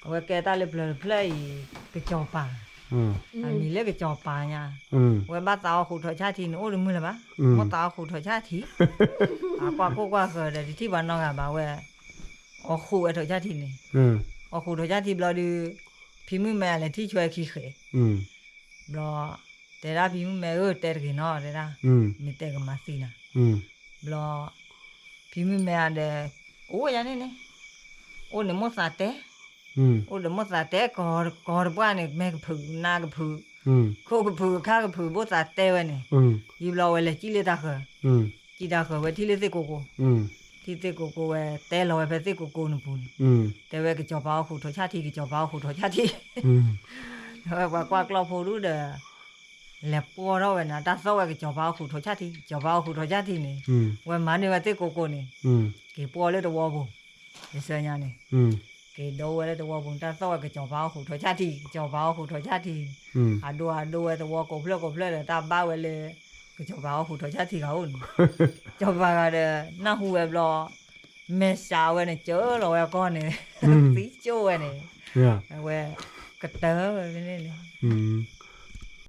အဝဲကဲတၢ်လၢပျၢၤတဖျၢၣ်အံၤ ကစီၤပၤ, အမံၤလၢကစီၤပၤညါ, ဝဲဘၣ်သးအီၣ်ဃုာ်ထီၣ်ဆၣ်ထံန့ၣ် အိၣ်တမုာ်လၢၤဘၣ်, မိၢ်သးအီၣ်ဃုာ်ထီၣ်ဆၣ်ထံ, အကွၢ်ကိၢ်ကွၢ်ဃၢၤဒီး တထံၣ်ပှၤနီတဂၤဘၣ်ဝဲ, အီၣ်ဃုာ်ဝဲထီၣ်ဆၣ်ထံန့ၣ်, အီၣ်ဃုာ်ထီၣ်ဆၣ်ထံဘျီဒီး ဖံမုၣ်မဲလဲၤထံၣ်ဆွဲခံဃဲၤ ဘျီ, တဲဒၣ်ဖံမုၣ်မဲဧၢ တဲတဂ့ၤနီၤ တဲဒၣ်, မ့ၢ်တဲကမၤသံနၤ, ဘျီ, ဖံမုၣ်မဲဒီး, အိၣ်ယၤန့ၣ်န့ၣ်, အိၣ်န့ၣ်မိၢ်သးတဲ, အိၣ်ဒီးမိၢ်သးတဲ ကီၢ်တပှၢ်န့ၣ် မဲကဖုး နါကဖုး, ခိၣ်ကဖုး ခါကဖုး မိၢ်သးတဲဝဲန့ၣ်, ယံာ်ဘျီဝဲလဲၤစံၣ်လၢတၢ်ဃၢၤ, စံၣ်တၢ်ဃၢၤဝဲထံၣ်လၢသ့ၣ်ကိကိ, ထံၣ်သ့ၣ်ကိကိဝဲ တဲလီၤဝဲဖဲသ့ၣ်ကိကိန့ၣ်ပူၤန့ၣ်, တဲဝဲကစီၤပၤအီၣ်ဃုာ်ထီၣ်ဆၣ်ထံ ကစီၤပၤအီၣ်ဃုာ်ထီၣ်ဆၣ်ထံ ဝဲပှၤကွၢ်ကျီၢ်ဖိဒူၣ်ဒီး, လဲၤပှီၢ်ထီၣ်ဝဲန့ၣ် တၢ်သီၣ်ဝဲကစီၤပၤအီၣ်ဃုာ်ထီၣ်ဆၣ်ထံ ကစီၤပၤအီၣ်ဃုာ်ထီၣ်ဆၣ်ထံန့ၣ်, ဝဲမၤန့ၢ်ဝဲသ့ၣ်ကိကိန့ၣ်, က့ၤပှီၢ်လၢတဝီပူၤ, ယဆၢညါန့ၣ်, က့ၤဒိဝဲလၢတဝီပူၤ တၢ်သီၣ်ဝဲကစီၤပၤအီၣ်ဃုာ်ထီၣ်ဆၣ်ထံ ကစီၤပၤအီၣ်ဃုာ်ထီၣ်ဆၣ်ထံ, အဒိအဒိဝဲတဝီကိးဖျၢၣ်ကိးဖျၢၣ်ဒီး တၢ်ဘၣ်ဝဲလၢ, ကစီၤပၤအီၣ်ဃုာ်ထီၣ်ဆၣ်ထံဂၤအိၣ်န့ၣ်, ကစီၤပၤဂၤဒီး နၢ်ဟူဝဲဘျီ, မဲာ်စးဝဲန့ၣ် စၢလီၤဝဲကီၢ်န့ၣ်, သံကၠိၣ်ဝဲန့ၣ်, အဝဲ, ကတၢၢ်ဝဲန့ၣ်န့ၣ်,